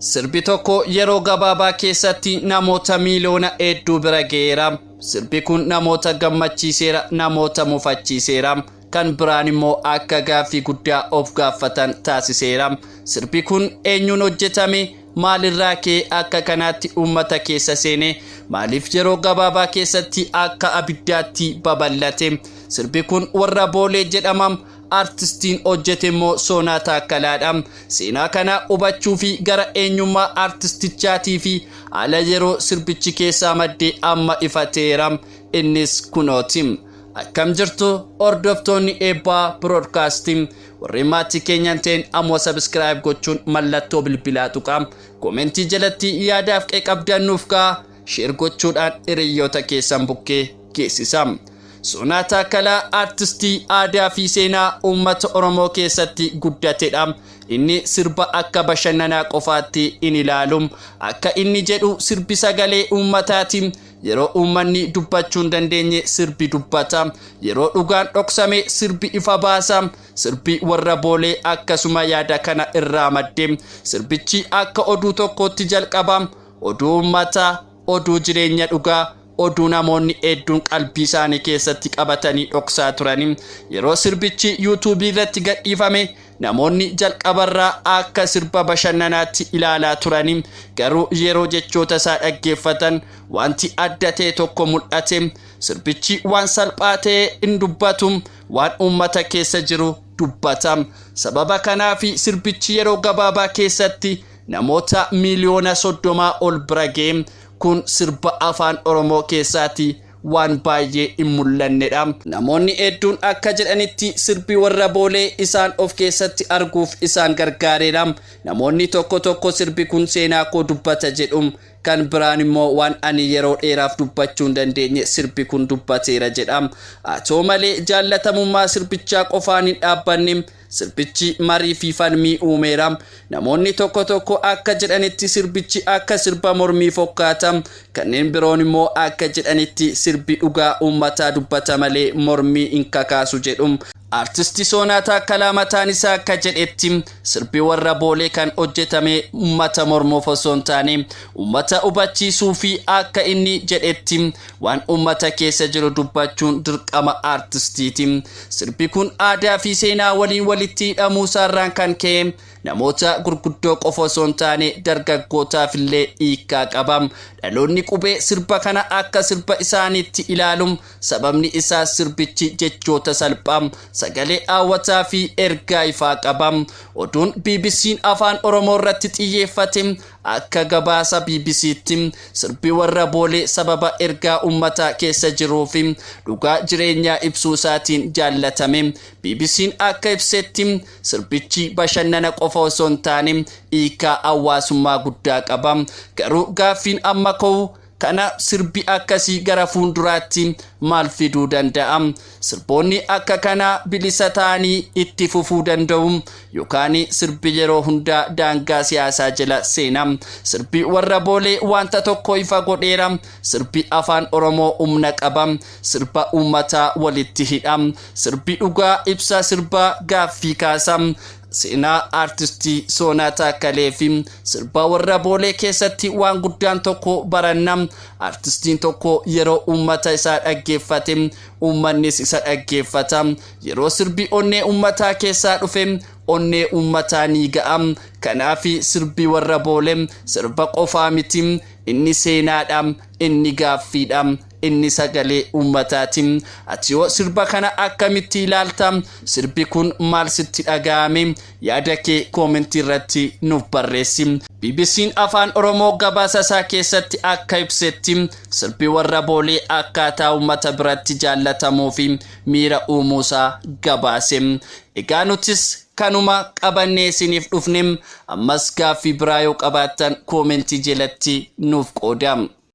Sirbi tokko yeroo gabaabaa keessatti namoota miiliyoona hedduu bira ga'eera. Sirbi kun namoota gammachiiseera, namoota mufachiiseera. Kan biraan immoo akka gaaffii guddaa of gaafatan taasiseera. Sirbi kun eenyuun hojjetame? Maalirraa ka'ee akka kanaatti uummata keessa seene? Maaliif yeroo gabaabaa keessatti akka abiddaatti babal'ate? Sirbi kun Warra Boolee jedhama. Artistiin hojjete immoo Soonaa Taakkalaadha. Seenaa kana hubachuu fi gara eenyummaa artistichaatii fi haala yeroo sirbichi keessaa madde amma ifateera. Innis kunooti. Akkam jirtu, hordoftoonni Eebbaa Broadcasting? Warreen maatii keenyan ta'een ammoo subscribe gochuun mallattoo bilbilaa tuqaa. Koomentii jalatti yaadaaf qeeqabdan nuuf ka'a. Share gochuudhaan hiriyoota keessan bukkee geessisa. Soonaa Taakkalaa artistii aadaa fi seenaa uummata Oromoo keessatti guddatedha. Inni sirba akka bashannanaa qofaatti hin ilaalu. Akka inni jedhu, sirbi sagalee uummataati. Yeroo uummanni dubbachuu hin dandeenye sirbi dubbata. Yeroo dhugaan dhoksame sirbi ifa baasa. Sirbi Warra Boolee akkasuma yaada kana irraa madde. Sirbichi akka oduu tokkootti jalqaba. Oduu uummataa, oduu jireenya dhugaa, oduu namoonni hedduun qalbii isaanii keessatti qabatanii dhoksaa turani. Yeroo sirbichi Yuutuubii irratti gadhiifame, namoonni jalqabarraa akka sirba bashannanaatti ilaalaa turani. Garuu yeroo jechoota isaa dhaggeeffatan wanti adda ta'e tokko mul'ate. Sirbichi waan salphaa ta'e hin dubbatu, waan uummata keessa jiru dubbata. Sababa kanaaf sirbichi yeroo gabaabaa keessatti namoota miiliyoona 30 ol bira ga'e. Kun sirba Afaan Oromoo keessaati waan baay'ee hin mul'annedha. Namoonni hedduun akka jedhanitti, sirbi Warra Boolee isaan of keessatti arguuf isaan gargaareera. Namoonni tokko tokko "Sirbi kun seenaa koo dubbata" jedhu. Kan biraan immoo "Waan ani yeroo dheeraaf dubbachuu hin dandeenye sirbi kun dubbateera" jedha. Haa ta'u malee, jaallatamummaa sirbichaa qofaan hin dhaabbanne. Sirbichi marii fi falmii uumeera. Namoonni tokko tokko akka jedhanitti, sirbichi akka sirba mormii fokkaata. Kanneen biroon immoo akka jedhanitti, sirbi dhugaa uummataa dubbata malee mormii hin kakaasu jedhu. Artisti Soonaa Taakkalaa mataan isaa akka jedhetti, sirbi Warra Boolee kan hojjetame uummata mormuuf osoo hin taane uummata hubachiisuu fi akka inni jedhetti, waan uummata keessa jiru dubbachuun dirqama artistiiti. Sirbi kun aadaa fi seenaa waliin walitti hidhamuu isaarraan kan ka'e namoota gurguddoo qofa osoo hin taane dargaggootaaf illee hiikkaa qaba. Dhaloonni qubee sirba kana akka sirba isaaniitti ilaalu. Sababni isaas sirbichi jechoota salphaa, sagalee hawwataa fi ergaa ifaa qaba. Oduun BBC'n Afaan Oromoo irratti xiyyeeffate akka gabaasa BBC'tti, sirbi Warra Boolee sababa ergaa uummataa keessa jiruu fi dhugaa jireenyaa ibsuu isaatiin jaallatame. BBC'n akka ibsetti, sirbichi bashannana qofa osoo hin taane hiikaa hawaasummaa guddaa qaba. Garuu gaaffiin amma ka'u kana: sirbi akkasii gara fuulduraatti maal fiduu danda'a? Sirboonni akka kanaa bilisa ta'anii itti fufuu danda'u yookaan sirbi yeroo hundaa daangaa siyaasaa jala seena? Sirbi Warra Boolee wanta tokko ifa godheera. Sirbi Afaan Oromoo humna qaba. Sirba uummataa walitti hidha. Sirbi dhugaa ibsa, sirba gaaffii kaasa. Seenaa aartistii Soonaa Taakkalee fi sirba Warra Boolee keessatti waan guddaan tokko baranna. Aartistiin tokko yeroo uummata isaa dhaggeeffate, uummannis isa dhaggeeffata. Yeroo sirbi onnee uummataa keessaa dhufe, onnee uummataa ni ga'a. Kanaaf sirbi Warra Boolee sirba qofaa miti. Inni seenaadha, inni gaaffiidha, inni sagalee uummataati. Ati yoo sirba kana akkamitti ilaalta? Sirbi kun maal sitti dhaga'ame? Yaada kee koomentii irratti nuuf barreessi. BBC'n Afaan Oromoo gabaasa isaa keessatti akka ibsetti, sirbi Warra Boolee akkaataa uummata biratti jaallatamuu fi miira uumuusaa gabaase. Egaa nutis kanuma qabannee isiniif dhufne. Ammas gaaffii biraa yoo qabaattan koomentii jalatti nuuf qooda.